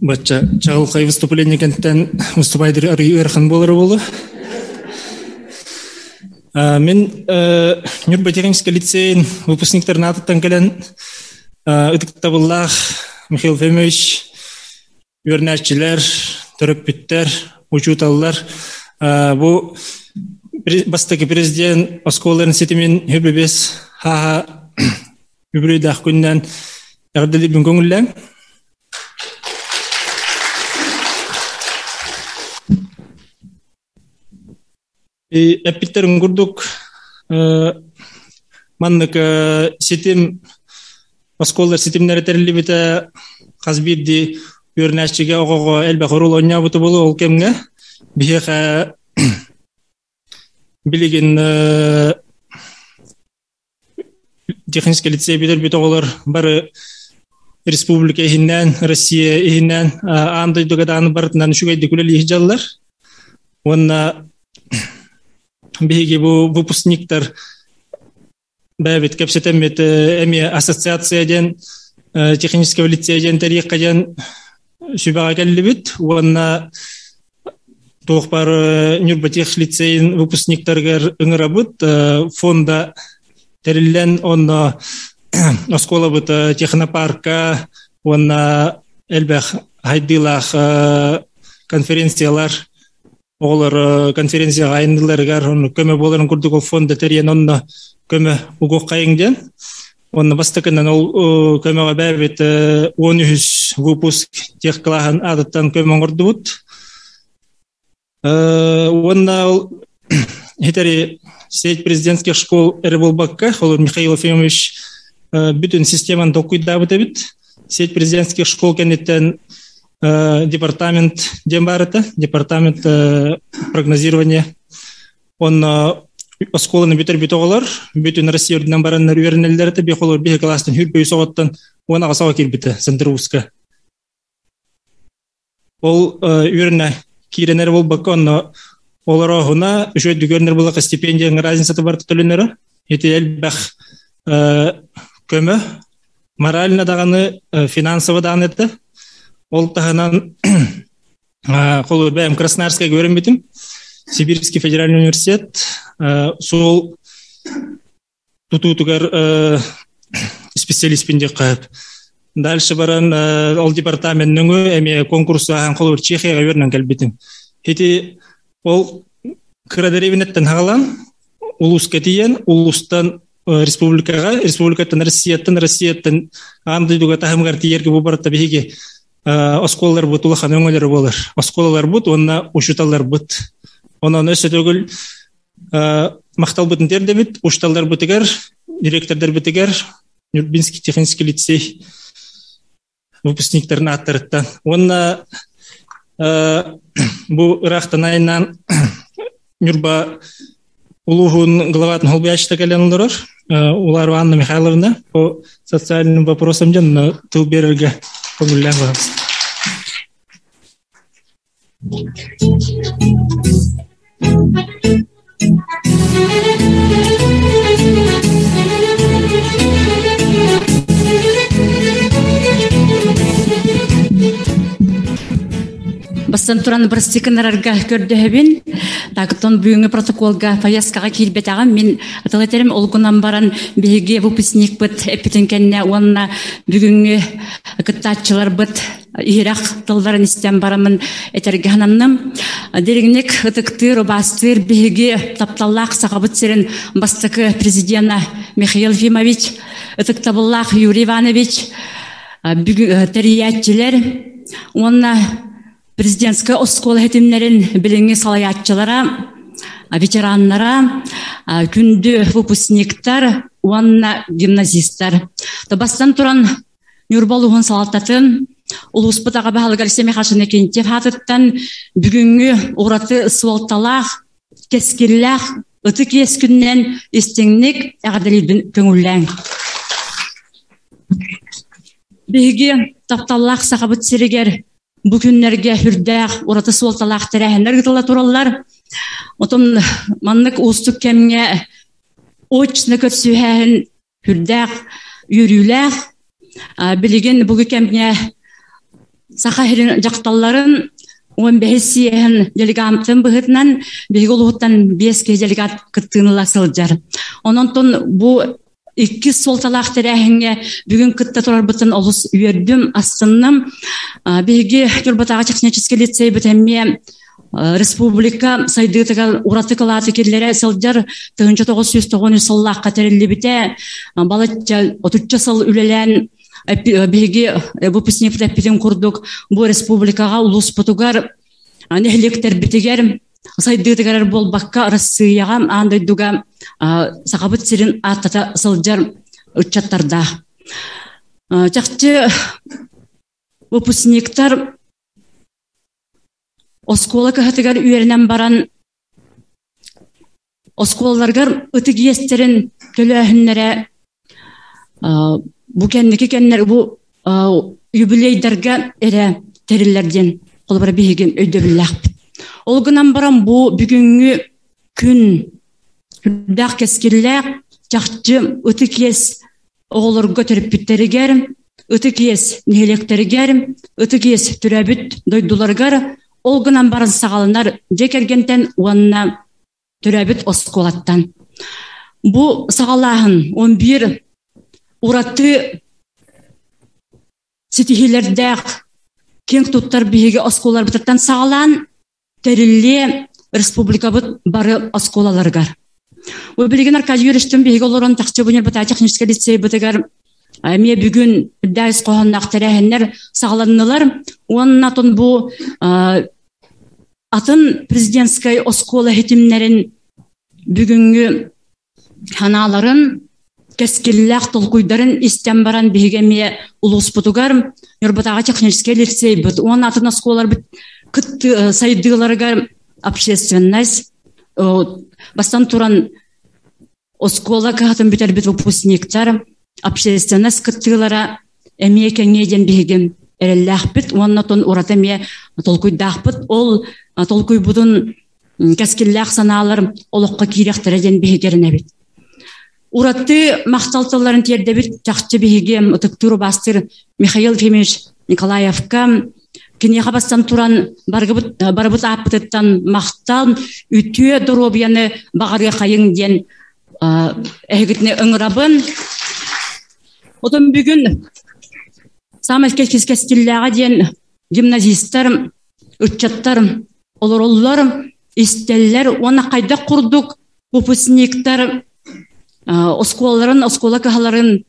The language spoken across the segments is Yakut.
Бачча чаҕылхай выступление кэнтэн выступайдыр арый ыарахан буолара буолуо. Мин Ньурба техническэй лицейин выпускниктарын аатыттан кэлэн ытыктабыллаах Михаил Ефимович үөрэнээччилэр, төрөппүттэр, учууталлар бу бастакы президент оскуолаларын ситимин хүбүбэс хааха үбүлүйдээх күннэн эҕэрдэлиирбин көҥүллээҥ. Эппиттерин курдук маннык ситим оскуолалар ситимнэрэ тэриллибитэ хас биирдии үөрэнээччигэ оҕоҕо элбэх оруол оонньообута буолуо ол кэмҥэ биһиэхэ билигин техническэй лицей бүтэрбит оҕолор бары республика иһинэн, Россия иһинэн, аан дойдуга даҕаны барытынан үчүгэйдик үлэлии сылдьаллар. Уонна биһиги бу выпускниктар бэйэбит кэпсэтэммит эмиэ ассоциация диэн техническэй лицей диэн тэриэххэ диэн сүбэҕэ кэллибит уонна туох баар Ньурба техлицейин выпускниктарыгар ыҥырабыт фонда тэриллэн онно оскуолабыт технопарка уонна элбэх хайдыылаах конференциялар оҕолор конференцияҕа айанныыларыгар онно көмө буоларын курдук ол фонда тэрийэн онно көмө угуоххайыҥ диэн Уонна бастакынан ол көмөҕө бэйэбит 13 выпуск техкылааһын аатыттан көмө оҥордубут. Уонна ол хитери сеть президентских школ эрэ буолбакка, ол Михаил Ефимович бүтүн системаны толкуйдаабыт эбит. Сеть президентских школ кэнниттэн департамент диэн баар этэ, департамент прогнозирования. Онно оскуоланы бүтэрбит оҕолор бүтүн Россия үрдүнэн бараннар үөрэнэллэр этэ. Биир холобур биһи кылаастан хүрбөйүс оҕоттон 18 оҕо киирбитэ Сандырууска. Ол үөрэнэ киирэн эрэ буолбакка онно олорооһуна үчүгэйдик үөрэнэр буоллахха стипендияҥ разницата барыта төлөнөрө. Ити элбэх көмө морально даҕаны финансово даҕаны этэ. Ол таһынан Холобур, бэйэм Красноярскайга үөрэммитим. Сибирский федеральный университет суол тутуутугар специалистпин диэххэ сөп. Дальше баран ол департамент нөҥүө эмиэ конкурс ааһан холобур Чехияҕа үөрэнэн кэлбитим. Ити ол кыра дэриэбинэттэн хаҕалаан улууска тиийэн, улуустан республикаҕа, республикаттан Россияттан, Россияттан аан дойдуга таһымыгар тиийэргэ бу барыта биһиги оскуолаларбыт улахан өҥөлөрө буолар. Оскуолаларбыт уонна учууталларбыт. Онон өссө төгүл махталбытын тиэрдэбит учууталларбытыгар, директордарбытыгар Нюрбинский технический лицей выпускниктарын ааттарыттан. Уонна бу ыраахтан айынан Нюрба улууһун главатын холбуйааччыта кэлэн олорор. Уларова Анна Михайловна по социальным вопросам дьон тыл биэрэргэ көҥүллээн барабыз. Бастан туран бырастыкынарарга көрдөһөбүн. Тактон бүгүҥҥү протоколга поездкаҕа киирбэтэҕим. Мин тыл этерим ол гынан баран биһиги выпускникпыт эппитин кэннэ уонна бүгүҥҥү кыттааччыларбыт иһирэх тылларын истэн бараммын этэргэ сананным. Дириҥник ытыктыыр, убаастыыр биһиги тапталлаах Сахабыт сирин бастакы президена Михаил Ефимович, ытыктабыллаах Юрий Иванович, тэрийээччилэр уонна президентскэй оскуола ситимнэрин билиҥҥи салайааччылара, ветераннара, күндү выпускниктар уонна гимназистар. Бастан туран Ньурба улууһун салалтатын улууспут аҕа баһылыга Алексей Михайлович Иннокентьев аатыттан бүгүҥҥү ураты суолталаах, кэскиллээх ытык иэс күнүнэн истиҥник эҕэрдэлиирбин көҥүллээҥ. Биһиги тапталлаах Сахабыт сиригэр бу күннэргэ сүрдээх ураты суолталаах тэрээһиннэр ыытылла тураллар. Отон маннык уустук кэмҥэ очно көрсүһээһин сүрдээх үөрүүлээх. Билигин бу кэмҥэ Саха сирин дьахталларын 15 съеһин делегатын быһыытынан биһиги улууһуттан 5 киһи делегат кыттыыны ыла сылдьар. Онон бу иккис суолталаах тэрээһиҥҥэ бүгүн кытта турарбытын олус үөрдүм, астынным. Биһиги Ньурбатааҕы техническэй лицейбит эмиэ республика сайдыытыгар ураты кылааты киллэрэ сылдьар 1993 сыллаахха тэриллибитэ. Балачча отучча сыл үлэлээн биһиги выпускник эппитин курдук бу республикаҕа улууспутугар нэһилиэктэрбитигэр сайдыытыгар буолбакка Арассыыйаҕа аан дойдуга Сахабыт сирин ааттата сылдьар ыччаттардаах. Чахчы выпускниктар оскуола кыһатыгар үөрэнэн баран оскуолаларыгар ытык иэстэрин төлөөһүннэрэ бу кэнники кэмнэр бу юбилейдарга эрэ тэриллэр диэн холобура биһиги өйдөбүллээхпит. Ол гынан баран бу бүгүҥҥү күн үрдээх кэскиллээх чахчы ытык иэс оҕолорго төрөппүттэригэр, ытык иэс нэһилиэктэригэр, ытык иэс төрөөбүт дойдуларыгар ол гынан баран саҕаланар дьиэ кэргэнтэн уонна төрөөбүт оскуолаттан. Бу саҕалааһын 11 ураты ситиһиилэрдээх киэҥ туттар биһиги оскуолаларбытыттан саҕалаан тэриллиэ республикабыт бары оскуолаларыгар. Бу билигин Аркадий Юрьевичтын биһиги олорон чахчы бу Ньурбатаа техническэй лицейбытыгар эмиэ бүгүн үрдээс хоһоонноох тэрээһиннэр саҕаланнылар. Уонна тон бу атын президентскай оскуола хитимнэрин бүгүҥҥү санааларын кэскиллээх толкуйдарын истэн баран биһиги эмиэ улууспутугар Ньурбатааҕы техническэй лицейбит уонна атын оскуолаларбыт кытты сайдыыларыгар общественность бастан туран оскуола кыһатын бүтэрбит выпускниктар общественность кыттыылара эмиэ кэҥиэ диэн биһиги эрэллээхпит уонна тон ураты эмиэ толкуйдаахпыт ол толкуйбутун кэскиллээх санаалар олоххо киириэхтэрэ диэн биһиги эрэнэбит. Ураты махтал тылларын тиэрдэбит чахчы биһиги ытыктыыр убаастыыр Михаил Ефимович Николаевка киниэхэ бастан туран барыбыт, барыбыт ааппытыттан махтал, үтүө доруобуйаны баҕарыахайыҥ диэн эһигитини ыҥырабын. Отон бүгүн саамай кэскиллээҕэ диэн гимназистар, ыччаттар олороллор, истэллэр уонна хайдах курдук выпускниктар оскуолаларын, оскуола кыһаларын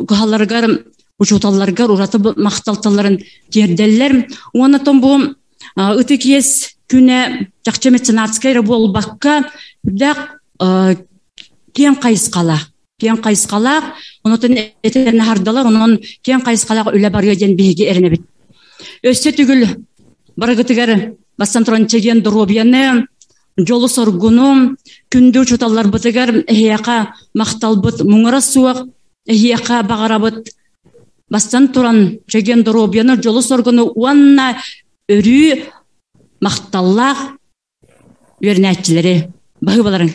кыһаларыгар учууталларыгар ураты махталталарын тиэрдэллэр. Уонна том бу ытык иэс күнэ чахчы меценатскай эрэ буолбакка, үрдээх киэҥ хайысхалаах. Киэҥ хайысхалаах, онотон этэн аһардалар, онон киэҥ хайысхалаах үлэ барыа диэн биһиги эрэнэбит. Өссө түгүл барыгытыгар бастан туран чэгиэн доруобуйаны, дьолу-соргуну, күндү учууталларбытыгар эһиэхэ махталбыт муҥура суох, эһиэхэ баҕарабыт бастан туран чэгиэн доруобуйаны, дьолу-соргуну уонна өрүү махталлаах үөрэнээччилэри баһыыбаларын.